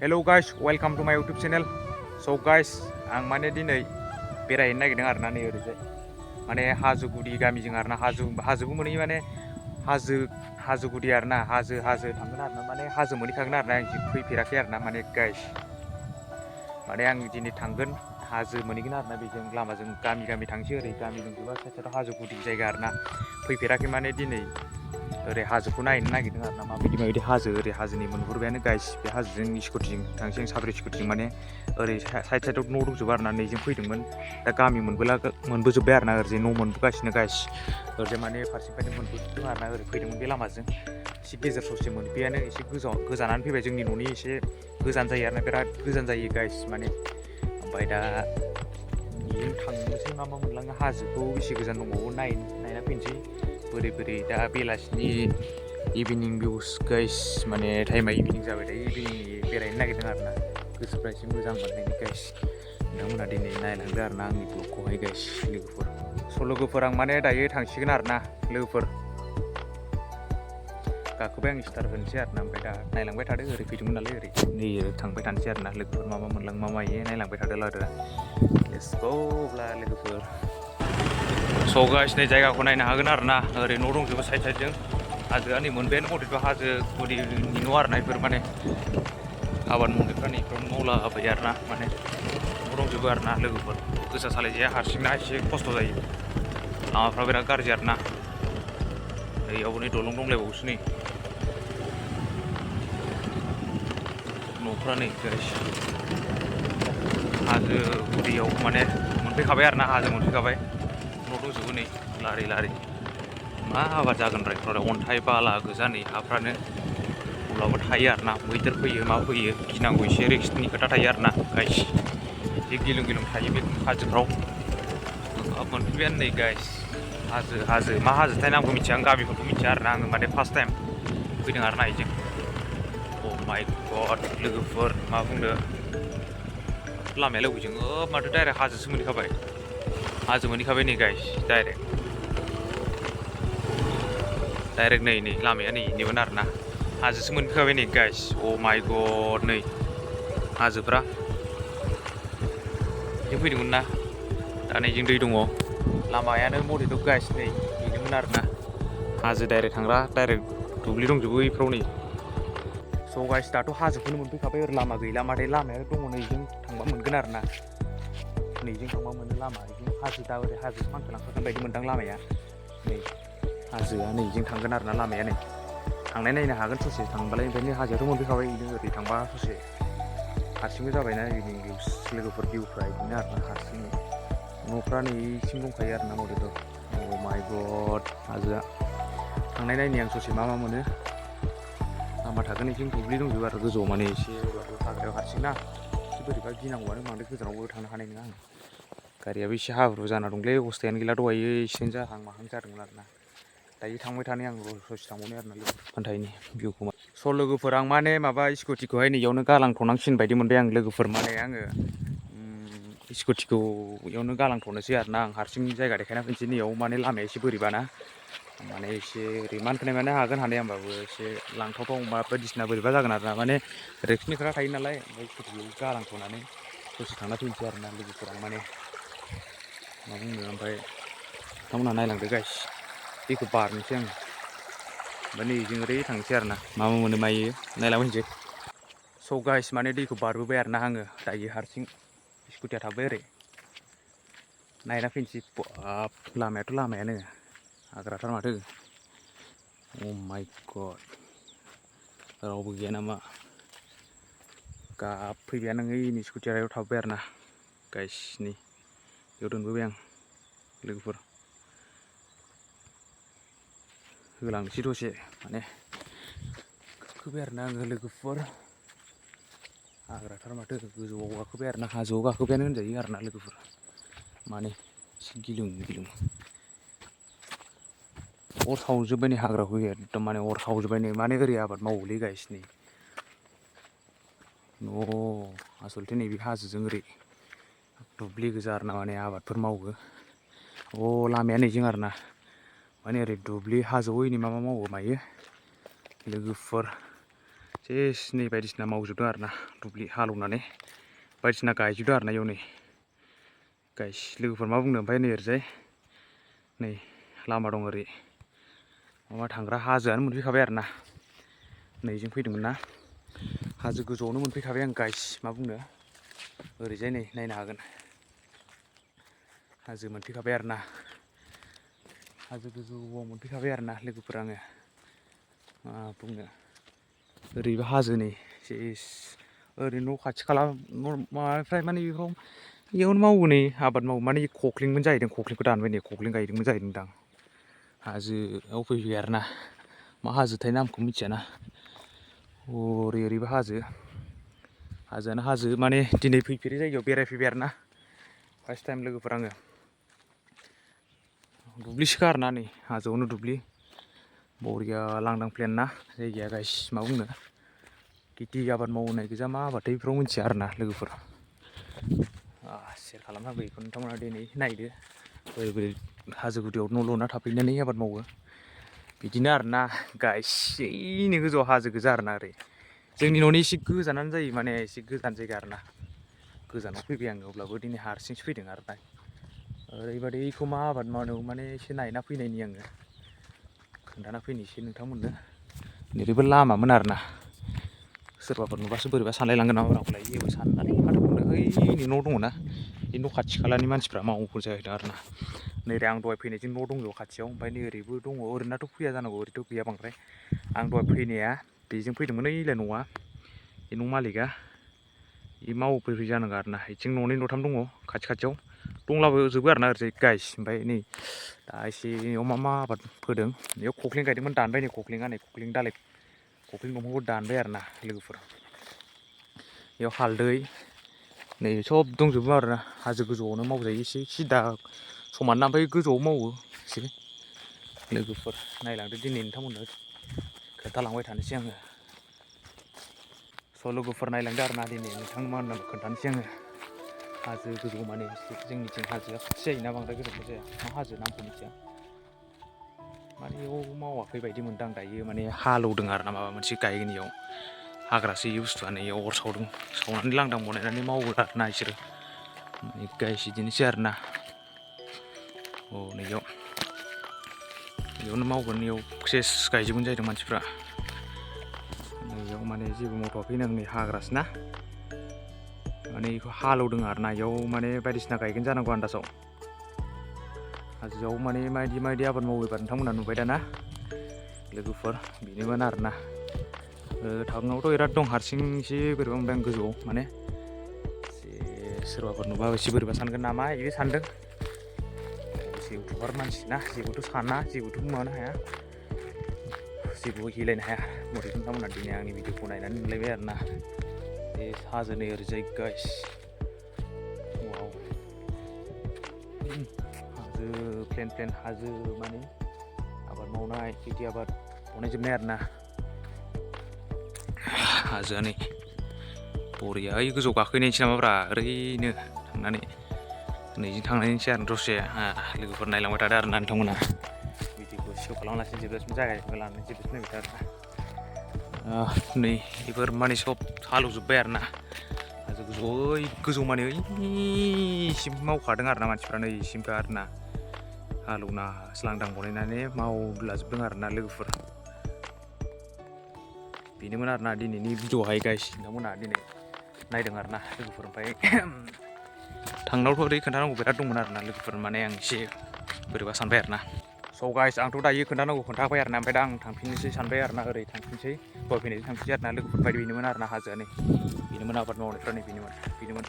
Hello guys, welcome to my YouTube channel. So guys, आं माने दिनै बेरायहैनो नागिरदों आरोना नै ओरैजाय माने हाजो गुदि गामिजों आरोना हाजोबो मोनहैयो माने हाजो गुदि आरोना हाजो थांगोन आरोना माने हाजो मोनहैखागोन आरोना आं फैफेराखै आरोना माने गाइस माने आं दिनै थांगोन हाजो मोनहैगोन आरोना बेजों लामाजों गामि थांसै ओरै गामिजों जोबा साइडआव हाजो गुदि जायगा आरोना फैफेराखै माने दिनै ओरै हाजोखौ नायनो नागिरदों आरोना माबायदि हाजो ओरै हाजोनि मोनहरबायानो गाइस बे हाजोजों स्कुटिजों थांसै आं साब्रै स्कुटिजों माने ओरै साइडआव न' दंजोबो आरोना नैजों फैदोंमोन दा गामि मोनबोजोब्बाय आरोना ओरैजाय न' मोनबोगासिनो गाइस ओरैजाय माने फारसेनिफ्रायनो मोनबोजोबदों आरोना ओरै फैदोंमोन बे लामाजों एसे गेजेर ससे मोनफैयानो एसे गोजानानै फैबाय जोंनि न'नि एसे गोजान जायो आरोना बिराद गोजान जायो गाइस माने ओमफ्राय दा बेजों थांनोसै मा मोनलाङो हाजोखौ बेसे गोजान दंबावो नायना फैनोसै बोरै दा बेलासिनि इभिनिं भिउस गाइस माने टाइमा इभिनिं जाबाय दायो इभिनिंनि बेरायनो नागिरदों आरोना गोसोफ्रा एसे मोजां मोननायनि गाइस नोंथांमोना दिनै नायलांदो आरोना आंनि ब्लगखौहाय गाइस लोगोफोर आं माने दायो थांसिगोन आरोना लोगोफोर गाखोबाय आं स्टार्ट होनोसै आरोना ओमफ्राय दा नायलांबाय थादो ओरै फैदोंमोन नालाय ओरै नै थांबाय थानोसै आरोना लोगोफोर मा मोनलाङो मा मायो नायलांबाय थादो आरो लेट्स गो अब्ला लोगोफोर स' गाइस नै जायगाखौ नायनो हागोन आरोना ओरै न' दंजोबो साइडजों हाजोआ नै मोनबायानो मथेथ' हाजो गुदिनि न' आरोना बेफोर माने आबाद मावनायफ्रा नै बेफोरावनो मावलाबायो आरोना माने न' दंजोबो आरोना लोगोफोर गोसा सालायजाया हारसिंना एसे खस्थ' जायो लामाफ्रा बिराद गाज्रि आरोना बैयावबो नै दलं दंलायबावोसो नै न'फ्रा नै गाइस हाजो गुदियाव माने मोनफैखाबाय आरोना हाजो मोनफैखाबाय न' दंजोबो नै लारि मा आबाद जागोन रायफ्राव अन्थाइ बाला गोजा नै हाफ्रानो अब्लाबो थायो आरोना मैदेर फैयो मा फैयो गिनांगौ एसे रिक्सनि खोथा थायो आरोना गाइस एसे गिलुं थायो बे हाजोफ्राव मोनफैबायानो नै गाइस हाजो मा हाजोथाय नामखौ मिथिया आं गामिफोरखौ मिथिया आरोना आङो माने फार्स्ट टाइम फैदों आरोना बेजों अ माइ गड लोगोफोर मा बुंनो लामाया लोगोजों माथो डाइरेक्ट हाजोसो मोनहैखाबाय नै गाइस डाइरेक्ट नै लामाया नै नेमोन आरोना हाजोसो मोनफैखाबाय नै गाइस अ माइ गड नै हाजोफ्रा जों फैदोंमोन ना दा नैजों दै दङ लामायानो मथेथ' गाइस नै बेनोमोन आरोना हाजो डाइरेक्ट थांग्रा डाइरेक्ट दुब्लि दंजोबो बेफ्राव नै स' गाइस दाथ' हाजोखौनो मोनफैखाबाय ओरै लामा गैला माथो लामाया दङ नैजों थांबा मोनगोन आरोना नैजों थांबा मोनो लामा बेजों हाजो दा ओरै हाजो फांथेलांखागोन बायदि मोनदां लामाया नै हाजोआ नैजों थांगोन आरोना लामाया नै थांनाय नायनो हागोन ससे थांबालाय ओमफ्राय हाजोआथ' मोनफैखाबाय बिदिनो ओरै थांबा ससे हारसिंबो जाबायना इभिनिं भिउस लोगोफोर भिउफ्रा बिदिनो आरोना हारसिं न'फ्रा नैसिम दंखायो आरोना मथेथ' अ माइ गड हाजोआ थांनाय नायनो आं ससे मा मोनो लामा थागोन एसे दुब्लि दंजोबो आरो गोजौआव माने एसे अब्लाबो हाग्रायाव हारसिंना एसे बोरैबा गिनांगौआनो बांद्राय गोजानावबो थांनो हानाय नङा आं गारियाबो एसे हाब्रु जाना दंलै अबस्थायानो गैला दहायो एक्सिडेन्ट जाहां माहां जादोंमोन आरोना दायो थांबाय थानाय आं ससे थांबावनाय आरोना लोगोफोर खोन्थायैनि भिउखौ स' लोगोफोर आं माने माबा स्कुटिखौहाय नैयावनो गालांथ'नांसिगोन बायदि मोनबाय आं लोगोफोर माने आङो स्कुटिखौ इयावनो गालांथ'नोसै आरोना आं हारसिं जायगा देखायना फैनोसै नैयाव माने लामाया एसे बोरैबाना माने एसे ओरै मानखोनाय माने हागोन हानाया होमबाबो एसे लांथावथाव मा बायदिसिना बोरैबा जागोन आरोना माने रिक्सनि खोथा थायो नालाय ओमफ्राय स्कुटिखौ गालांथ'नानै दसे थांना फैनोसै आरोना लोगोफोर आं माने मा बुंनो ओमफ्राय नोंथांमोनहा नायलांदो गाइस दैखौ बारनोसै आं ओमफ्राय नैजों ओरै थांसै आरोना मा मोनो मायो नायलांफैनोसै स' गाइस माने दैखौ बारबोबाय आरोना आङो दायो हारसिं स्कुटिया थाबाय ओरै नायना फैनोसै बाब लामायानो हाग्राथार माथो अ माइ गड रावबो गैया नामा फैबायानो नै स्कुटिया याव थाबोबाय आरोना गाइस नै बेयाव दोनबोबाय आं लोगोफोर होलांनोसै दसे माने गाखोबाय आरोना आङो लोगोफोर हाग्राथार माथो गोजौआव गाखोबाय आरोना हाजोआव गाखोबायानो होनजायो आरोना लोगोफोर माने एसे गिलुं अर सावजोब्बाय नै हाग्राखौ एकदम माने अर सावजोब्बाय नै माने ओरै आबाद मावोलै गाइस नै आसलथे नैबे हाजोजों ओरै दुब्लि गोजा आरोना माने आबादफोर मावो लामाया नैजों आरोना माने ओरै दुब्लि हाजोआव मा मावो मायो लोगोफोर सेस नै बायदिसिना मावजोबदों आरोना दुब्लि हालेवनानै बायदिसिना गायजोबदों आरोना इयाव नै लोगोफोर मा बुंनो ओमफ्राय नै ओरैजाय नै लामा दं ओरै माबा थांग्रा हाजोआनो मोनफैखाबाय आरोना नैजों फैदोंमोन ना हाजो गोजौआवनो मोनफैखाबाय आं गाइस मा बुंनो ओरैजाय नै नायनो हागोन हाजो मोनफैखाबाय आरोना हाजो गोजौआव मोनफैखाबाय आरोना लोगोफोर आङो मा बुंनो ओरैबो हाजो नै सेस ओरै न' खाथि खाला माबानिफ्राय माने बेफोराव इयावनो मावो नै आबाद मावो माने खख्लिंमोन जाहैदों खख्लिंखौ दानबाय नै खख्लिं गायदोंमोन जाहैदों दां हाजोआव फैबाय आरोना मा हाजोथाय नामखौ मिथियाना ओरैबो हाजोआनो हाजो माने दिनै फैफेरै जायगायाव बेरायफैबाय आरोना फार्स्ट टाइम लोगोफोर आङो दुब्लिसोखा आरोना नै हाजोआवनो दुब्लि बरिया लांदां प्लेन ना जायगाया गाइस मा बुंनो खेथि आबाद मावनाय गोजा मा आबादथाय बेफोराव मिथिया आरोना लोगोफोर सेयार खालामना होबाय बेखौ नोंथांमोना दिनै नायदो बोरै बोरै हाजो गुदियाव न' लुना थाफैनानै आबाद मावो बिदिनो आरोना गाइस ओइनो गोजौआव हाजो गोजा आरोना ओरै जोंनि न'नि एसे गोजानानो जायो माने एसे गोजान जायगा आरोना गोजानाव फैबाय आङो अब्लाबो दिनै हारसिंसो फैदों आरोना ओरैबायदि बेखौ मा आबाद मावनांगौ माने एसे नायना फैनायनि आङो खोन्थाना फैनोसै नोंथांमोननो ओरैबो लामामोन आरोना सोरबाफोर नुबासो बोरैबा सानलायलांगोन नामा रावखौलाय जेबो साननानै माथो बुंनो ओइनै न' दङ ना बे न' खाथि खालानि मानसिफ्रा मावफैयो जाहैदों आरोना नै आं दहाय फैनायजों न' दङ खाथियाव ओमफ्राय नै ओरैबो दङ ओरैनाथ' फैया जानांगौ ओरैथ' गैया बांद्राय आं दहाय फैनाया बेजों फैदोंमोन ओइलाय न'आ बे न' मालिकआ बे मावफैबाय जानांगौ आरोना बिथिं न'नै न'थाम दङ खाथि खाथियाव दंलाबो जोबो आरोना ओरैजाय गाइस ओमफ्राय नै दा एसे बेयाव मा आबाद फोदों बेयाव खख्लिं गायदोंमोन दानबाय नै खख्लिङा नै खख्लिं दालाय खख्लिं दंफांखौ दानबाय आरोना लोगोफोर बेयाव हालदै नै सब दंजोबो आरोना हाजो गोजौआवनो मावजायो एसे सिदा समान ना ओमफ्राय गोजौआव मावो एसे लोगोफोर नायलांदो दिनै नोंथांमोननो खोन्थालांबाय थानोसै आङो स' लोगोफोर नायलांदो आरोना दिनै नोंथांमोननो खोन्थानोसै आङो हाजो गोजौ माने जोंनिथिं हाजोआ खाथि जायोना बांद्राय गोजानबो जाया मा हाजो नामखौ मिथिया माने बेयाव मावाखै बायदि मोनदों आं दायो माने हालेवदों आरो ना माबा मोनसे गायगोन इयाव हाग्रासो इयो बुस्थुआनो इयाव अर सावदों सावनानै लांदां बनायनानै मावो आरोना बिसोरो गाइस बिदिनोसै आरोना नैयाव बेयावनो मावगोन इयाव सेस गायजोबगोन जाहैदों मानसिफ्रा नैयाव माने जेबो मावथ'वाखैनो आं नै हाग्रासो ना माने बेखौ हालेवदों आरोना इयाव माने बायदिसिना गायगोन जानांगौ आन्दाजाव हाजोआव माने मायदि आबाद मावो एबार नोंथांमोना नुबाय दाना लोगोफोर बेनोमोन आरोना थांनायावथ' बिराद दं हारसिंसो बोरैबा मोनबाय आं गोजौआव माने सोरबाफोर नुबा एसे बोरैबा सानगोन नामा बिदि सानदों इउटुबार मानसि ना जेबोथ' साना जेबोथ' माबानो हाया जेबो हिलायनो हाया बोरै नोंथांमोना दिनै आंनि भिडिअखौ नायनानै नुलायबाय आरोना बे हाजो नै ओरैजाय गाइस वाव हाजो प्लेन हाजो माने आबाद मावनाय खेथि आबाद बनायजोबनाय आरोना हाजोआ नै बरिया ओइ गोजौ गाखोहैनायसै नामाब्रा ओरैनो थांनानै नैजों थांनायसै आरो दसे लोगोफोर नायलांबाय थादो आरोना नोंथांमोना भिडिअखौ सेभ खालामालासिनो जोबजासिम जागायनिफ्राय लानानै जोबजासिम नायबाय था आरोना नै बेफोर माने सब हालेवजोब्बाय आरोना हाजो गोजौ ओइ गोजौ माने ओइसिम मावखादों आरोना मानसिफ्रा नै इसिमखा आरोना हालेवना लांदां बनायनानै मावलाजोबदों आरोना लोगोफोर बेनोमोन आरोना दिनैनि भिडिअ'आवहाय गाइस नोंथांमोना दिनै नायदों आरोना लोगोफोर ओमफ्राय थांनायावथ' ओरै खोन्थानांगौ बिराद दंमोन आरोना लोगोफोर माने आं एसे बोरैबा सानबाय आरोना स' गाइस आंथ' दायो खोन्थानांगौ खोन्थाबाय आरोना ओमफ्राय दा आं थांफिननोसै सानबाय आरोना ओरै थांफिनसै दहाय फैनायजों थांफिनसै आरोना लोगोफोर बायदि बेनोमोन आरोना हाजोआ नै बेनोमोन आबाद मावनायफ्रा नै बेनोमोन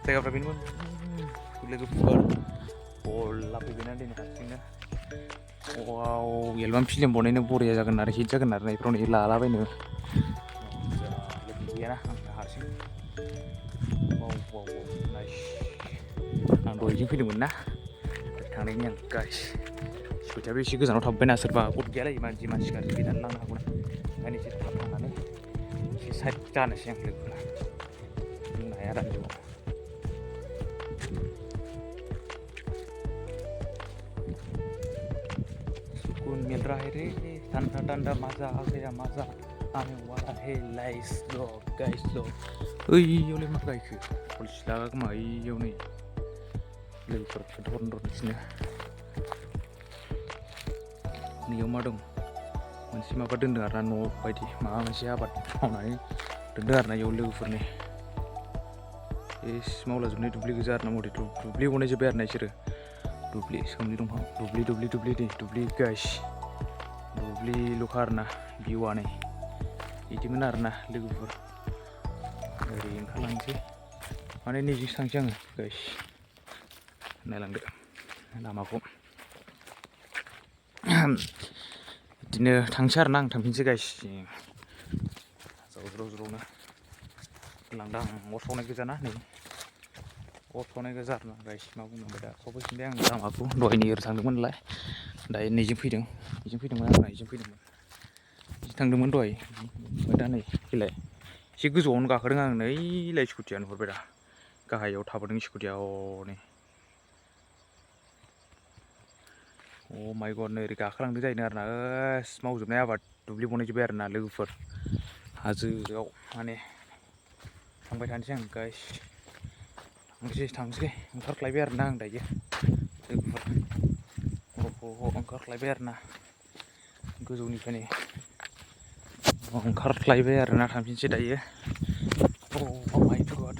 जायगाफ्रा बेनोमोन लोगोफोर बला फैबायना दिनै हारसिंनो एलबाम फिल्म बनायनो बरिया जागोन आरो हिट जागोन आरो बेफोराव नै लालाबायनो लोगो गैयाना आं हारसिं नाइस आं दहायजों फैदोंमोन ना थांनायनि आं गाइस सयथायाबो एसे गोजानाव थाबोबायना सोरबा गथ गैयालाय मानसि गाज्रि फैनानै लांनो हागौना ओंखायनो एसे थाब थांनानै एसे साइड जानोसै आं लोगोफोरा बुंनो हाया दानि जुगाव सुकुन मिल रहा है रे ठंडा ठंडा मजा आ गया मजा लाइस ल गाइस ल ओइयावलाय मा गायखो कलसिला खोमा ओइयाव नै लोगोफोर खोन्थाहरनो र' नोंसिनो नैयाव मा दं मोनसे माबा दोन्दों आरोना न' बायदि माबा मोनसे आबाद मावनानै दोन्दों आरोना इयाव लोगोफोरनि एस मावलाजोबनाय दुब्लि गोजा आरोना मथे दुब्लि बनायजोब्बाय आरोना इसोरो दुब्लि सोमलि दंफां दुब्लि गाइस दुब्लिल'खा आरोना भिउआ नै बिदिमोन आरोना लोगोफोर ओरै ओंखारलांसै माने नैजोंसो थांसै आङो गाइस नायलांदो लामाखौ बिदिनो थांसै आरोना आं थांफिनसै गाइस ज्रावनो लांदां अर सावनाय गोजाना नै अर सावनाय गोजा आरोना गाइस मा बुंनांगौ दा सफैफिनबाय आं लामाखौ दहायनो ओरै थांदोंमोन नालाय दायो नैजों फैदोंमोन आरोना इजों फैदोंमोन इजों थांदोंमोन दहाय ओमफ्राय दा नै फैलाय एसे गोजौआवनो गाखोदों आं नैलाय स्कुटिया नुहुरबाय दा गाहायाव थाबोदों स्कुटिया हनै अ माय गड नै ओरै गाखोलांदों जाहैदों आरोना मावजोबनाय आबाद दुब्लि बनायजोब्बाय आरोना लोगोफोर हाजोआव माने थांबाय थानोसै आं गाइस थांसै ओंखारख्लायबाय आरोना आं दायो लोगोफोर ओंखारख्लायबाय आरोना गोजौनिफ्रायनो ओंखारख्लायबाय आरोना थांफिनसै दायो अ माय गड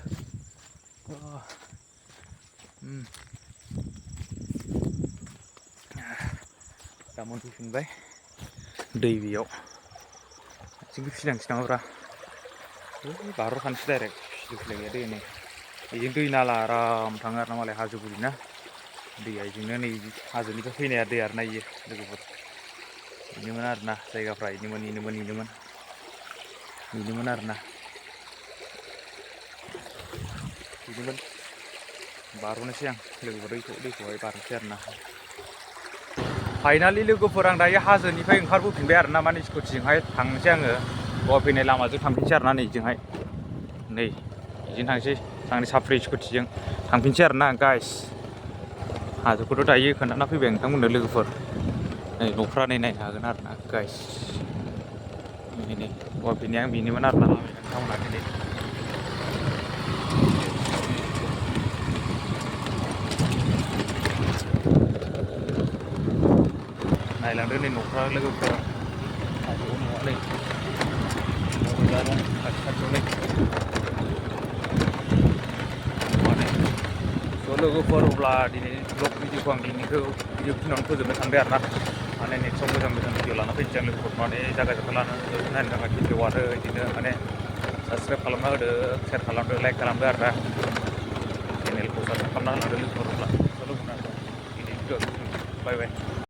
दा मोनफैफिनबाय दै बेयाव आथिंखौ फिसिनांसै नामाब्रा बारहरखानोसै डाइरेक्ट फिसिफिनलाय गैया दैया नै बेजों दै नाला आराम थाङो आरोना मालाय हाजो गुदिना दैया बेजोंनो नै हाजोनिफ्राय फैनाय दै आरोना इयो लोगोफोर बेनोमोन आरोना जायगाफ्रा बेनोमोन आरोना बारहरनोसै आं लोगोफोर दैखौहाय बारनोसै आरोना फाइनालि लोगोफोर आं दायो हाजोनिफ्राय ओंखारबोफिनबाय आरोना माने स्कुटिजोंहाय थांनोसै आङो गवा फैनाय लामाजों थांफिनसै आरोना नैजोंहाय नै बिजों थांसै आंनि साफ्रि स्कुटिजों थांफिनसै आरोना गाइस हाजोखौथ' दायो खोन्थाना फैबाय नोंथांमोननो लोगोफोर नै न'फ्रा नै नायनो हागोन आरोना गाइस नै गवा फैनाया आं बेनोमोन आरोना नोंथांमोना दिनै नायलांदो नै न'फ्रा लोगोफोर हाजोआव न'आ नै खाथियावनो स' लोगोफोर अब्ला दिनैनि ब्लग भिडिअखौ आं भिडिअ खिनियावनो फोजोबनो सानबाय आरोना माने नेक्स्टआव मोजां भिडिअ लाना फैनोसै आं लोगोफोर माने जायगाजों लानानै नायनो थाखाय भिडिअ आरो बिदिनो माने साबसक्राइब खालामना होदो शेयार खालामदो लाइक खालामदो आरोना चेनेलखौ साबसक्राइब खालामना होलांदो लोगोफोर अब्ला स' लोगोफोर दिनैनि भिडिअ बाय